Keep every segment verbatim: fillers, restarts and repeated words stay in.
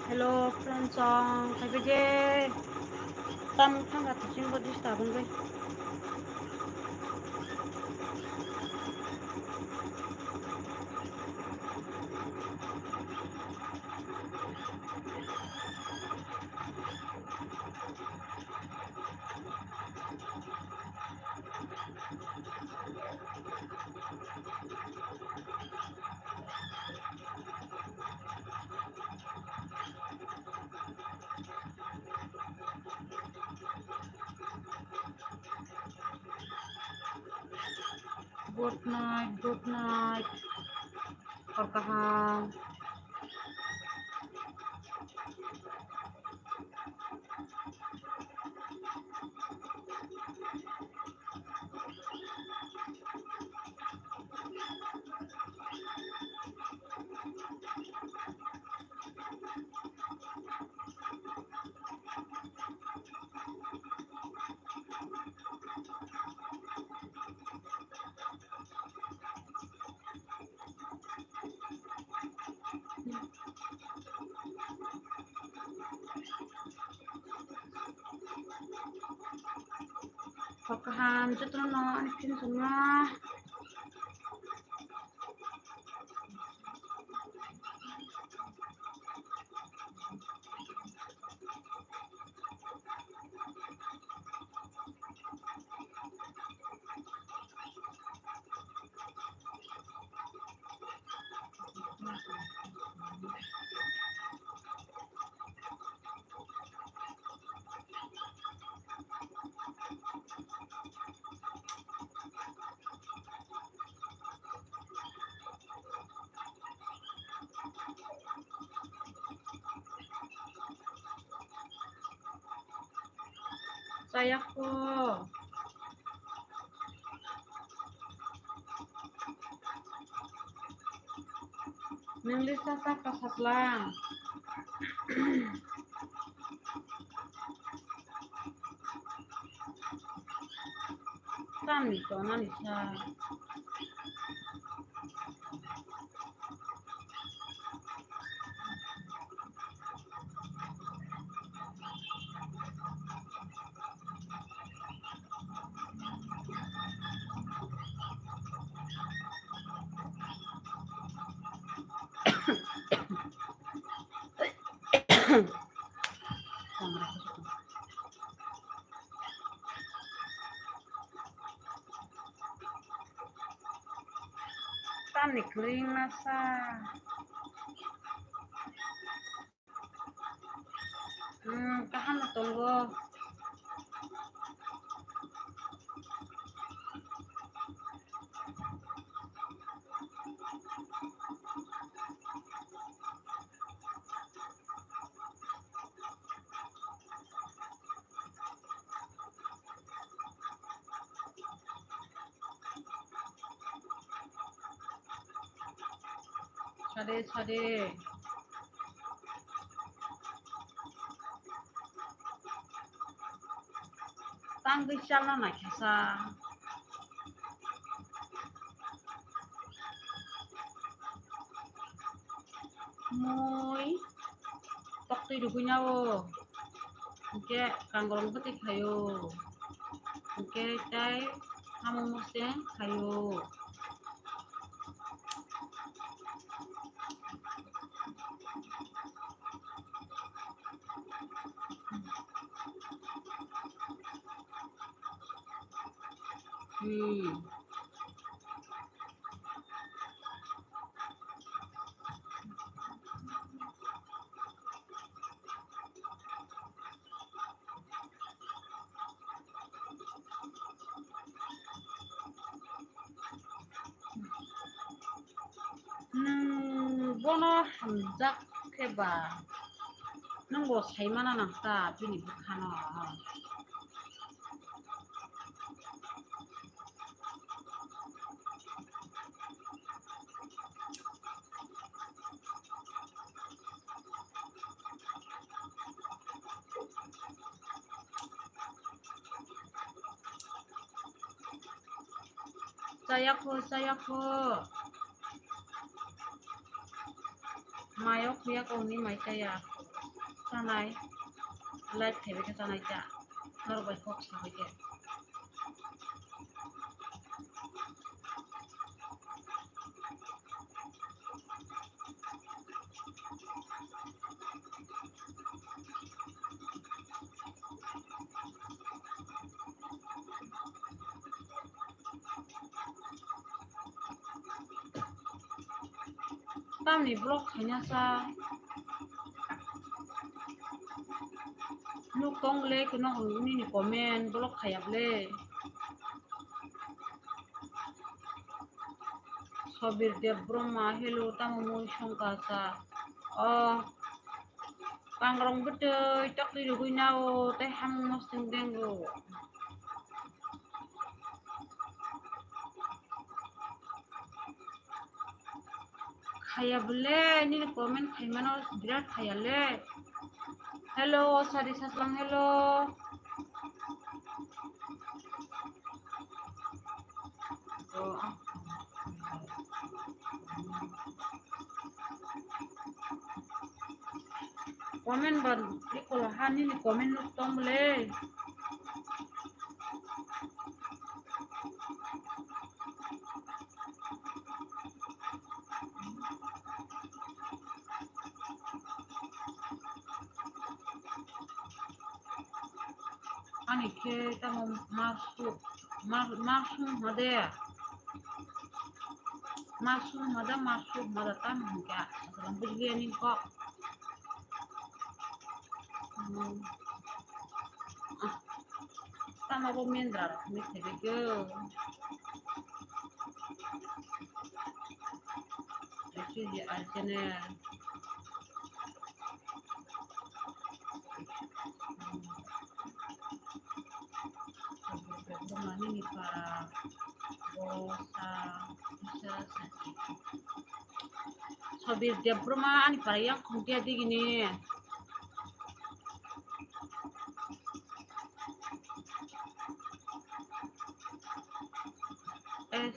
Hello friends, song kaibe je tam thang ka tuching bo disturb wngwi. Good night, good night. Hor kaham. Hor kaham jotono ani film songma. Chayakho. Nungli sa sa ka saslang. Tamni tonani sa. Tamni kwrwi masa. Hmm, kaham no tongo. Sade, sade. Tangwi chalna naikha sa. Mui toktwi rwgwi nao. Hwnkhe kangrong bwtwi khaio. Hwnkhe tei samung moseng khaio. Hmm. Nwng bono hamjak khe ba, nwng bo sai mana nang ta bini bwkhano. Chayakho, chayakho. Mayo khuya kongni mai chaya. Chanai, live thaibai khe chanai cha. Norok bai kok sabai khe. Tamni block khaina sa. Nuk tong le, khe nok nini comment block khaya ble. Sobir Debbarma, hello, tamo mui songka sa. O, kangrong bwtwi tokti rwgwi nao, tei hamung mosting dengo. Khaya bole, nini comment khaimano birat khaya le. Hello, Sari Saslang, hello. Comment ba ikola ha nini comment nuk tong le. Ani khe tamo masu, ma-, masu hade. Masu hada, masu hada tamo hingka. Asal bujli ani kok. Hmm. Ah, tamo bo mendra rok ni thebe go. Siji arjene. Mani ni para bosa, bosa, Sobir Debbarma ani para yang khungtia digini. S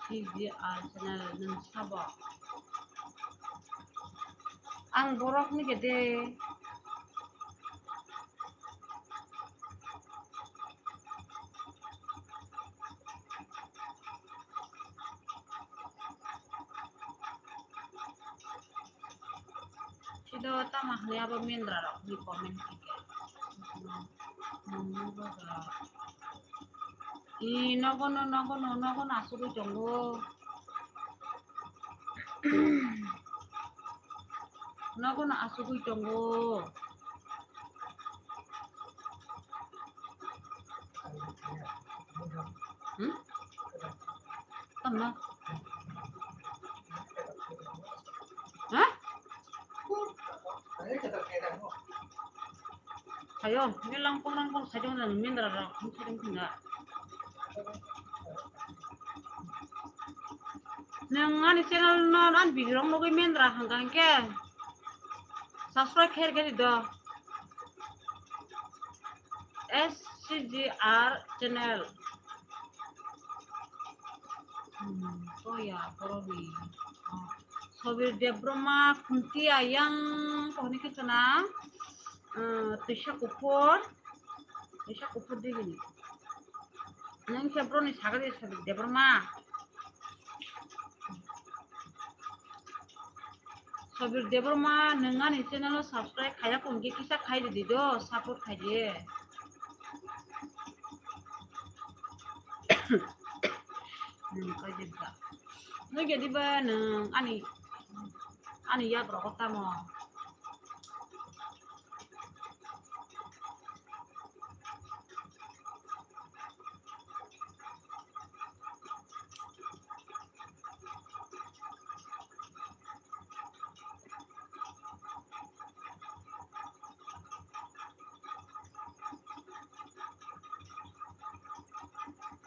C G R channel nung sabo. Ang borok ni gede. Sido tama hwnwi abo mendra rok ni comment khe. I nogo no, nogo no, nogo no asugwi tongo. Nogo no asugwi tongo. Hmm? Tama. Ha? Ayo, ni langkong langkong sajong jang mendra rok, ni sajong thinga. Nang ani channel no, ani video rok nugwi mendra hangka hangke. Subscribe kher khe di do. S C G R channel. Hmm, oh ya, boroni. Oh. Sobir Debbarma, Khunti Ayang, kohni khe khna. Hmm, Twisa Kuphur. Twisa Kuphur di bini. Nang khe boroni sagri Sobir Debbarma. Sobir Debbarma, nwng ani channel o subscribe khaiya kongkhe kisa khai ridi do, support khai di. Hmm, khai di ba. Nwng khe diba nwng ani, ani yak rok tamo.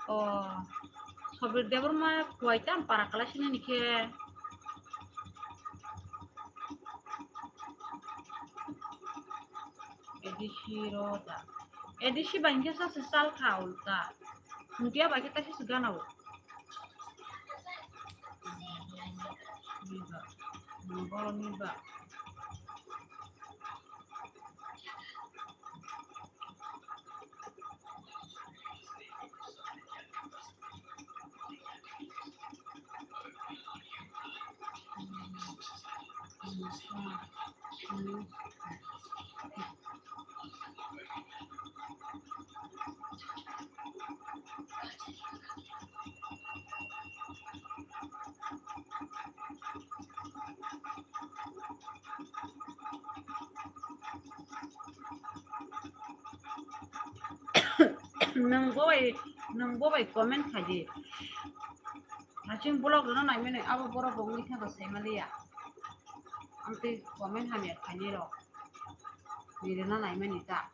O, Sobir Debbarma kuwai tam para kalai sini ni khe. A D C ro da. A D C bai hingke sa se sal kha ulta. Hingke bai khe ta se gana o. Ni ba. Ni ba. Nwng bo bai, nwng bo bai comment khai di. Haching vlog rwna naimani abo borok bo wngwi thangkha saimaliya. Amtwi comment hamya khainai rok. Ni rwna naimani ta.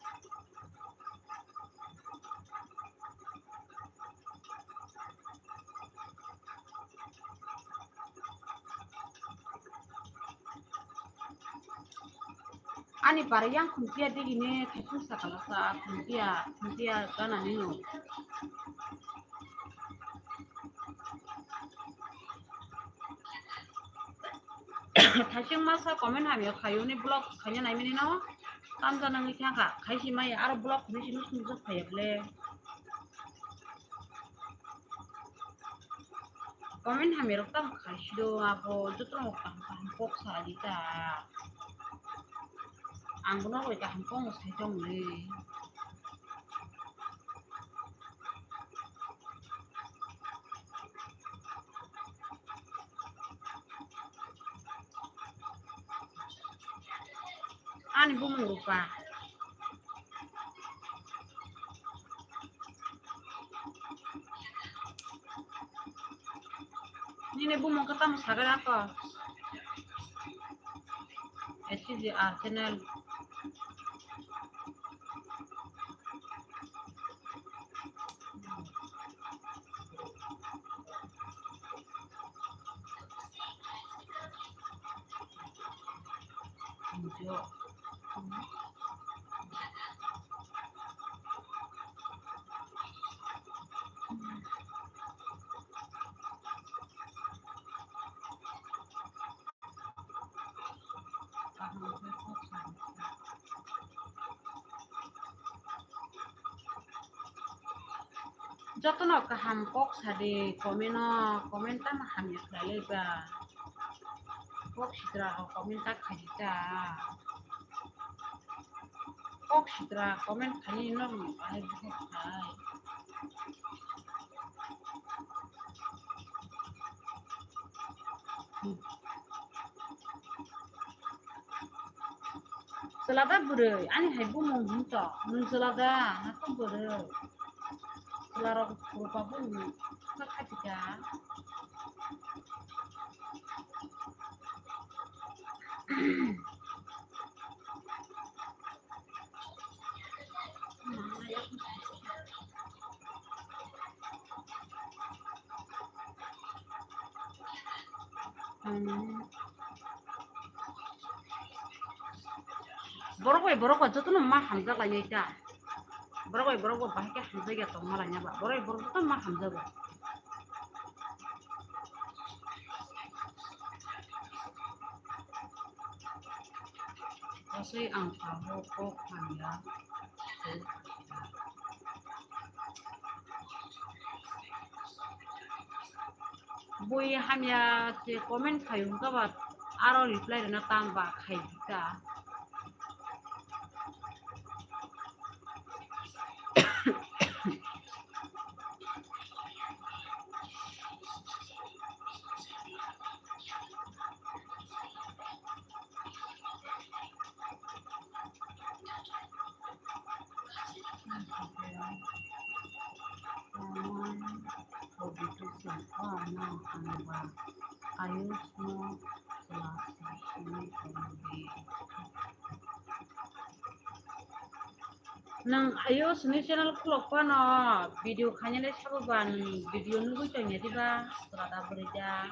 Ani bara yang khumpiya digini thaisung sakala sa khumpiya, khumpiya gana nino. Thaising masa comment hamya khayo ni vlog khaina naimani no. Tamja nangwi thangkha, khaisi maya aro vlog khunui sino sumjak khaya ble. Comment hamya rok tamo khai sido abo joto rok kaham kaham kok sa di ta. Ang bono bai kaham kok no sai tong le. Ani bumung rupa. Nini bumung khe tamo sagwi rw kho? S C G R channel. Jotono kaham kok sadi, comment o, comment tamo hamya khlailai ba. Kok sitra rok comment ta khaidi ta. Kok sitra comment khaini norok ni bahai bukhuk khai. Chwla da bwrwi, ani hai bumung hwn to, nwng chwla da, na to bwrwi? Chwla rok rupa bumung kha khatika. Borok bai borok ba jotono ma hamjak lainai ta. Borok bai borok ba bahai khe hamjak ya tongma laina ba. Borok bai borok jotono ma hamjago. Asai ang tabuk kok hamya. Bui hamya se comment khai wngkha ba aro reply rwna tang ba khai di ta. Nwng Ayush ni channel khulok phano video khainani sabo ba nwng video nugwi tongya diba? Chwla da bwrwi da.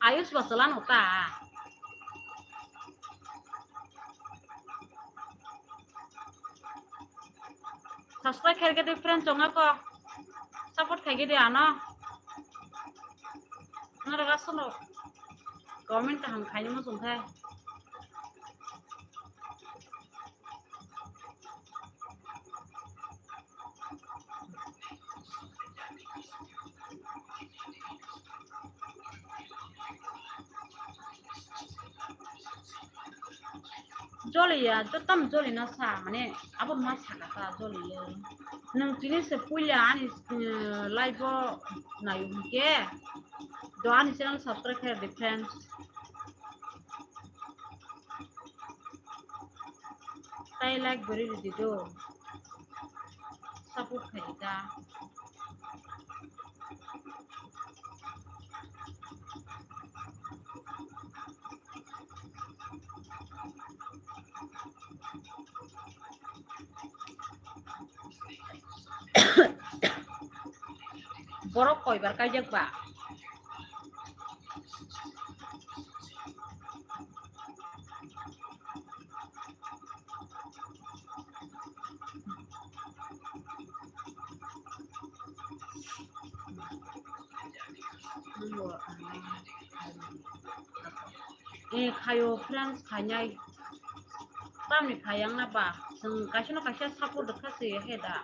Ayush ba chwla no ta. Subscribe khai khe friend chonga ko. Support khai khe de ano. Nara ga sono. Comment kaham khaini mo chong khe. Joliya, jotom jolina sa, mane, abo ma saka ta joliya. Nwng tini se puila ani, eh, live o nayo hwnkhe, do ani channel subscribe khe di, friends. Tai like bari ridi do. Support khai di ta. Borok koibar kaijak ba? Eh, khayo, friends, khainai. Tamni khayang na ba? Chwng kaisa no kaisa support kha se he da.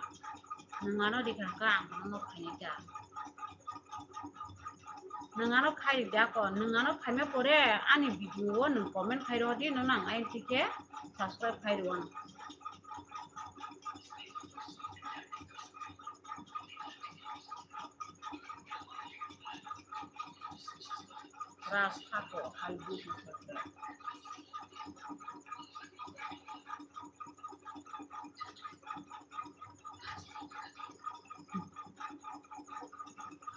Nwng ano rikha kha, ang bono khainai da. Nwng ano khai ridi ako, nwng ano khaima pore ani video o nwng comment khai rw di, nono ang ayang thik khe subscribe khai rw ano. Ras thako, hai buji thako.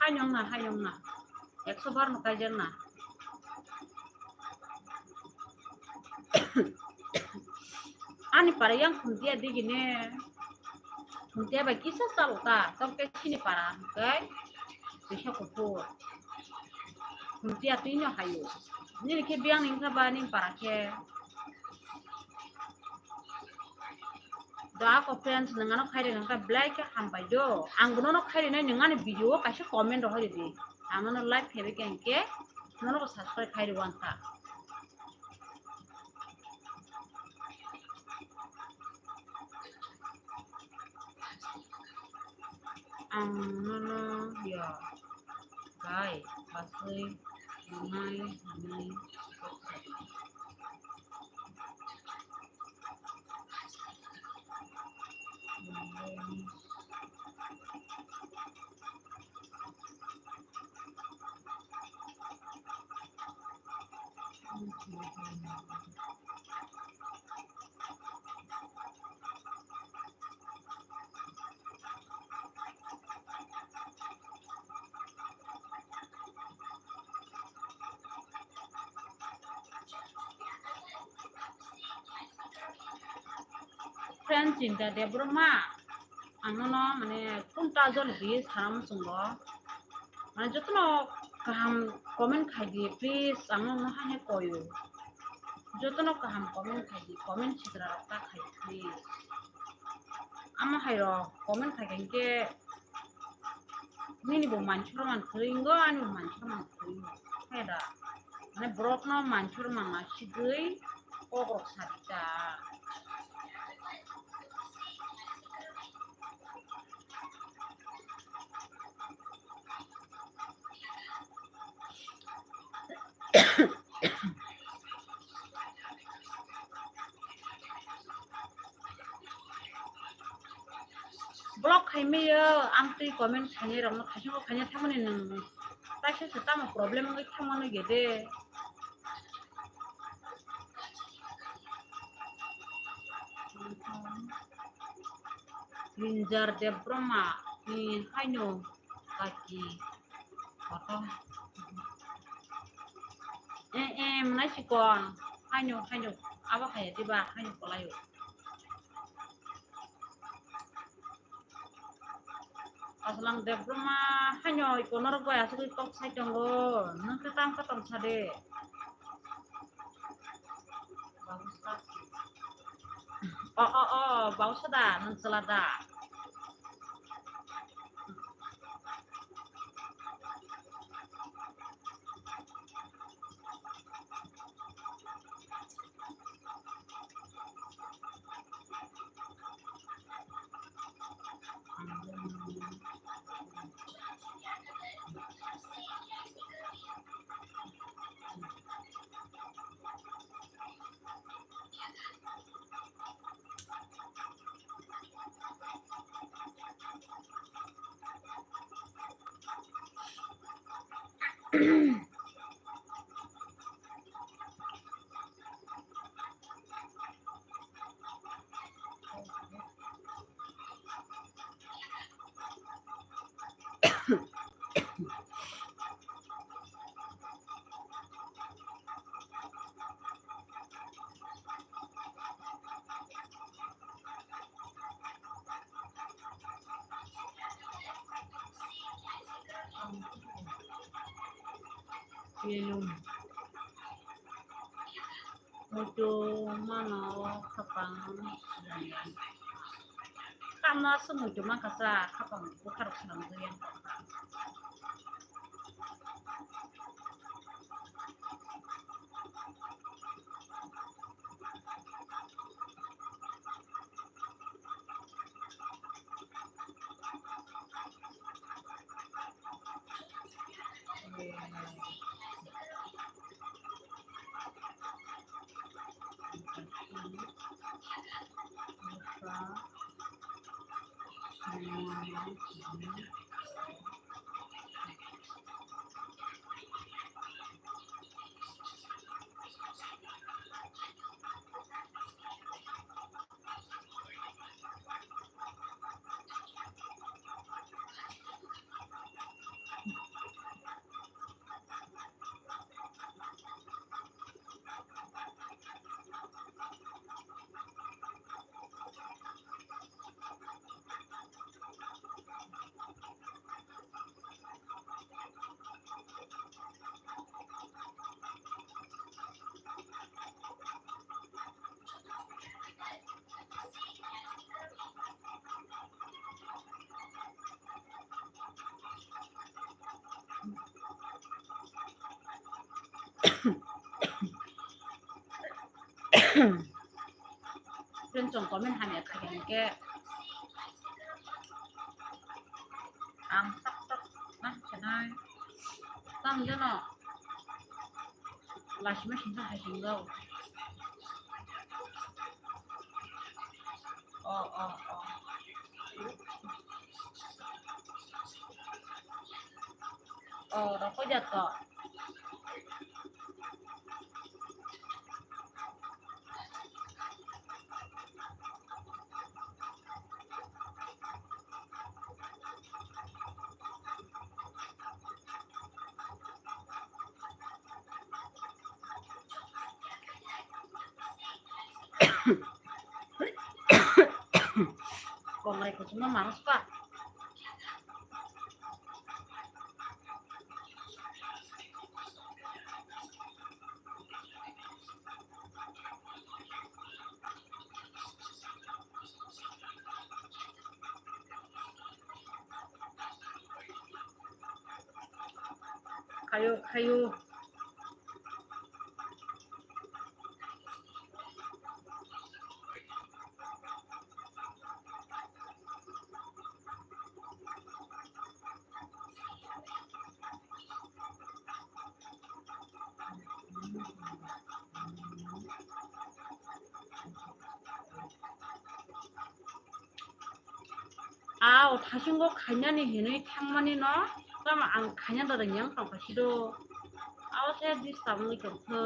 Haino wngna, haino wngna. Ekso bar no kaijak na. Ani para yang khumtiya digini. Khumtiya bai kisa chalo ta, tok ke sini para hwnkhe. Kisa kuphur. Khumtiya twi no hayo. Nini khe biyang ni wngkha ba ning para khe. Do ako friends, nwng ano khairi nang kha belai khe hambai do. Ang bono no khairi nai, nwng ani video o kaisa comment rohor di. Ang nono live khe khe hwnkhe nono bo subscribe khairi wan kha. Ang nono ya bai basui nai nai. Friend Chinta Debbarma, ang nono mane kunta jol di sana muchungo. Mane jotono kaham comment khai di, please, ang nono hai hai koyo. Jotono kaham comment khai di, comment sitra rok ta khai di, please. Amo hai rok comment khai khai khe nini bo manchor man kwrwi wngo, ani bo manchor man kwrwi wngo. Hai da, mane borok no manchor man ma sigwi kok rok sa di ta. Block khai meyo, ang twi comment khainai rokno khaisano khaina thangmani nwng. Kaisa se tamo problem wngwi thangmano gede. Winjar Debbarma ni haino kaki koto. Eh, eh, mwnai sikon. Haino, haino. Abo hai diba, haino kolaio. Aswlang Debbarma haino ikono rok bai aswk kok sai tongo. Nwng khe tang khe tong sa de. O, o, o, bausa da, nwng chwla da. Muitu mano khapang. Tamo aswk muitu mankha sa khapang bwkharok swnamjak ya. Friend chong comment hamya khaikha hinkhe ang tak tak ma khenai. Tamo jeno lasima singsa hai singgo. O, o, o. O, rokoi jato. Kongrai kuchuma manus pa. Khayo, khayo. Ao thasingo khainani hinwi thangmani no, tamo ang khaina da rwngya wng tongkha sido. Ao se disturb wngwi tongkha.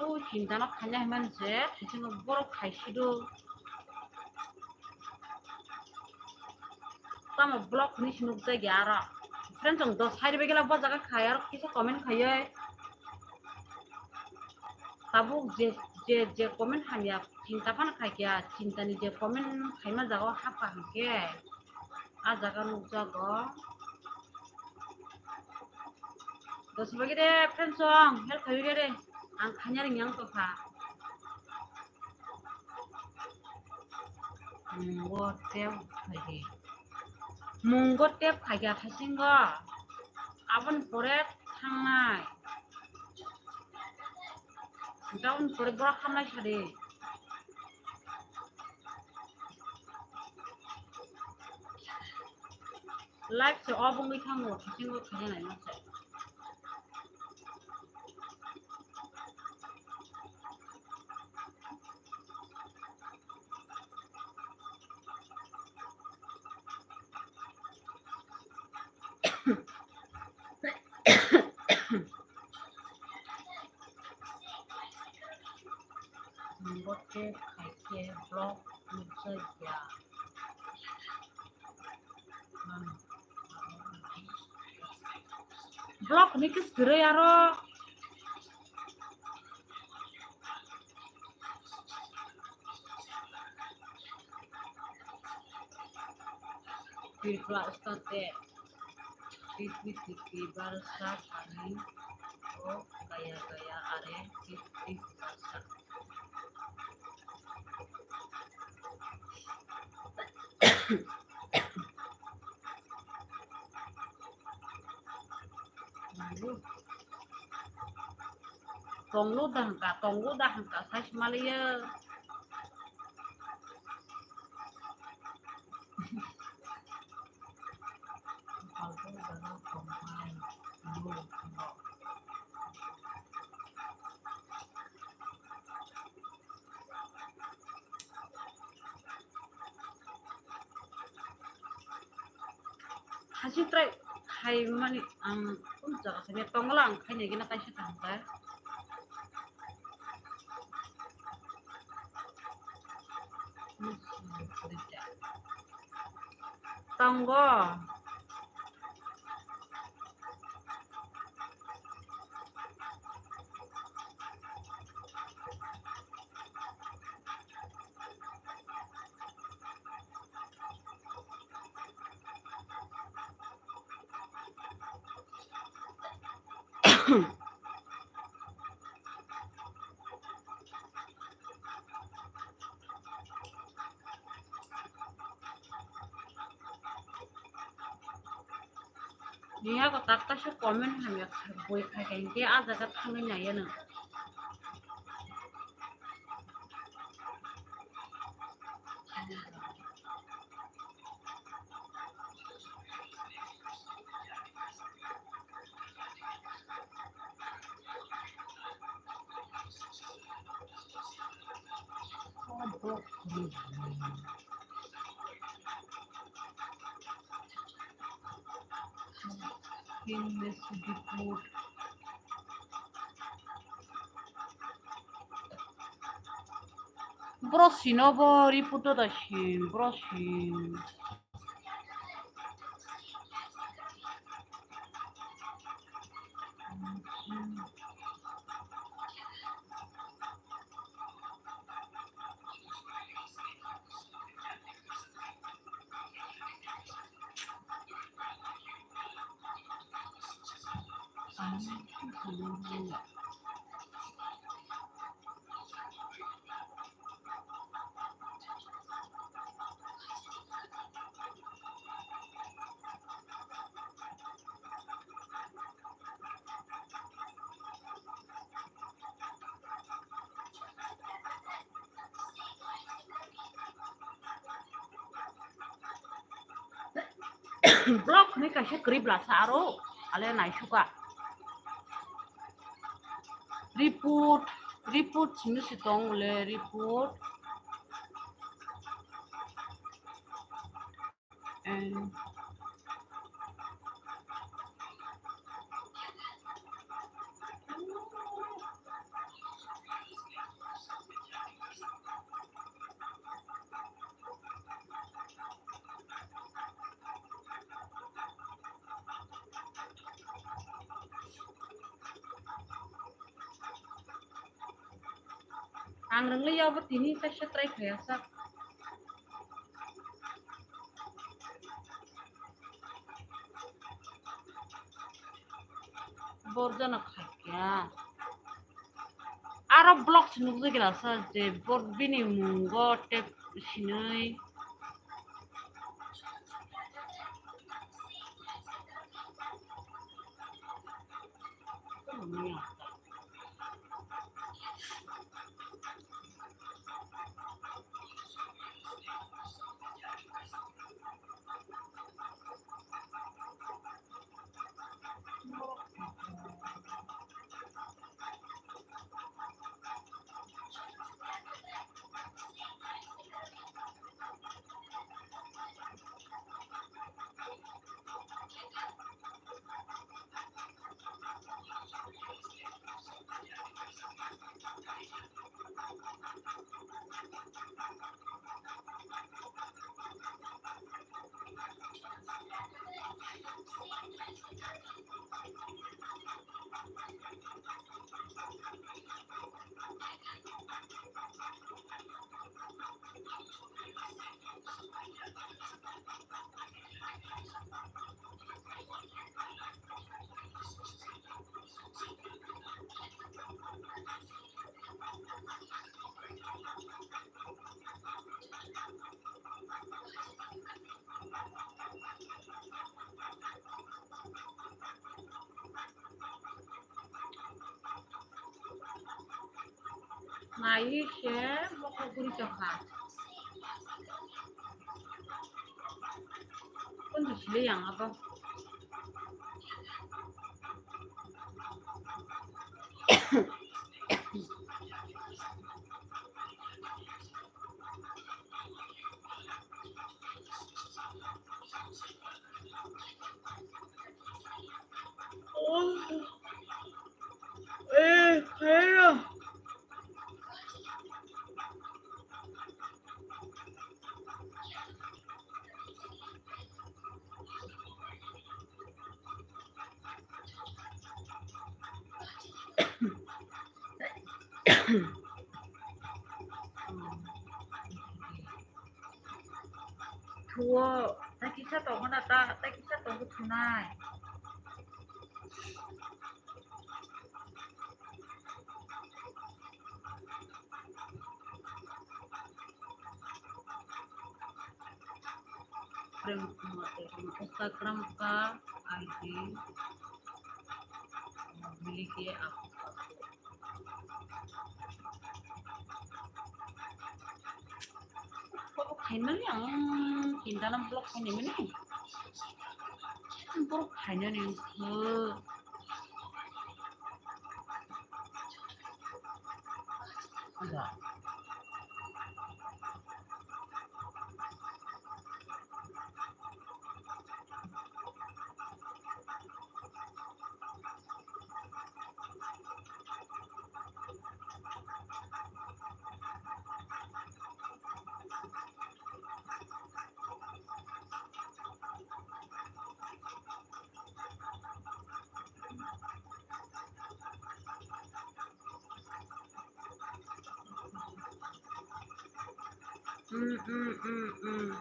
O chinta no khaina himani se, thasingo borok khai sido. Tamo block hwnwi se nukjagya aro. Friend chong dos hai rwbaikhe bo jaga khai aro kisa comment khaiwi. Tabuk je, je, je comment hamya chinta phano khaikya, chintani je comment khaima jaga o hapkha hinkhe a jaga nukjago. Dos bagwi de friend chong help khaiwi de, ang khaina rwngya wng tongkha. Mungo tep khaikhe. Mungo tep khaikhe thasingo. Aboni pore thangnai. Aboni pore borok hamnai sadi. Life se off wngwi thango, thasingo khaina naima se. Khaikhe block nukjakya. Block ni kwrwi aro. Tripura state. Tipi tipi barsa pani o gaya gaya are tipi tipi barsa. Tonglu dahangka, tonglu dahangka, sai simaliya. Hajing try khai mani ang kum jaga sanya tongla ang khai nai gina kaisa tangka. Tongo. Niya ko tak kaisa comment hamya boi khai kai ke a jaga thangwi naiya no. Bro sino bo report da sin, bro sin. Block ni kaisa kwrwi bwlasa aro ale naisuka. Report, report simi si tong le report. And Ang rwngwi yabo tini kaisa try khaya sak. Borjana khaikya. Aro block se nukjagila sa je bor bini mungo tep sinui. Nai se mokol guri tongkha. Kun di sile yang abo. Eh, khairok. Thuo, ta kisa tongo na ta, ta kisa tongo thunai. Prem Kumar Debbarma, Instagram ka I D milike aku. Kok khaimani ang kindalam blog khainimani. Borok khainani ang khe. Mm, mm, mm, mm.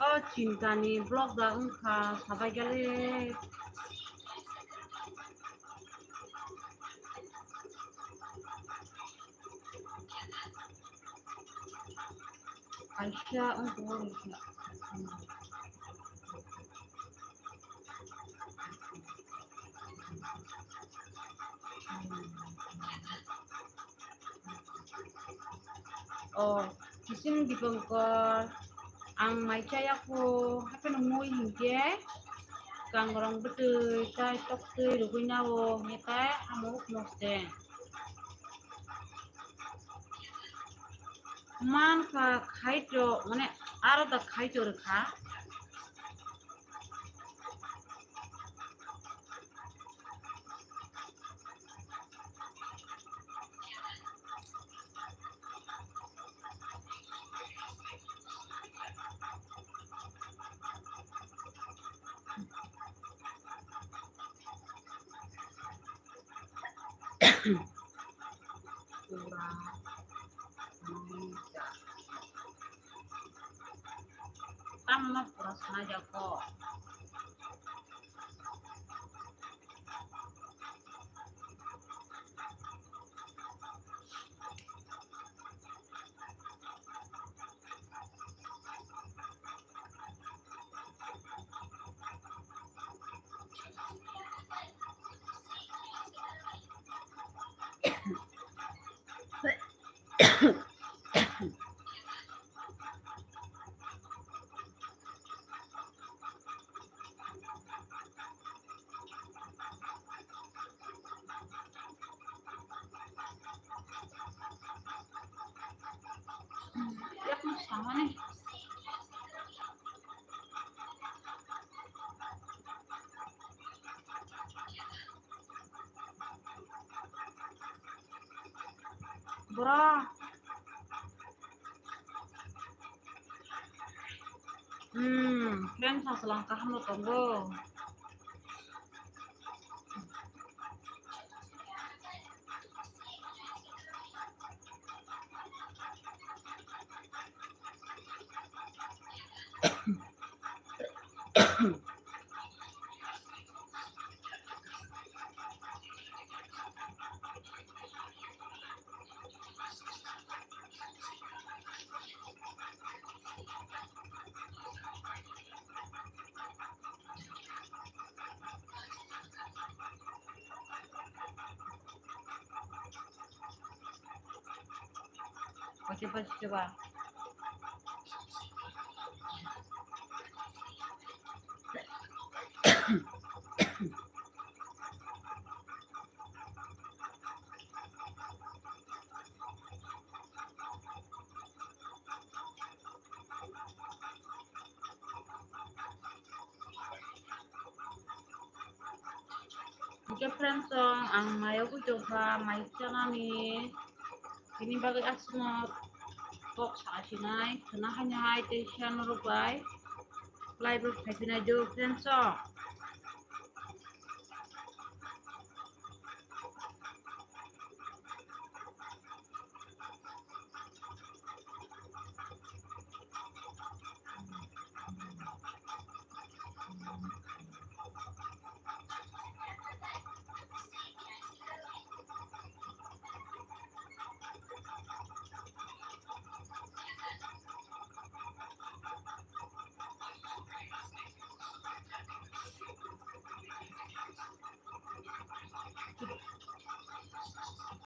O chintani blog da wngkha sabai gale. Kaisa wngkha. O, Kising Dipankar, ang mai chaya kho, hapheno mui hinkhe kangrong bwtwi tai toktwi rwgwi nao hwnwi tai amo ukmose. Man kha khaito, mane aro da khaito rwkha. Pura. Tamno pura sana jako. Yakno samani. Bura. Hmm, friend sa selang kaham lo tonggo. Coba, coba. Hingke friends, ang mayo bujo kha, mai chanani. Bini bagwi aswkno kok sa sinai, khwna haino hai tei siyan rok bai live rok phai phinai do friends.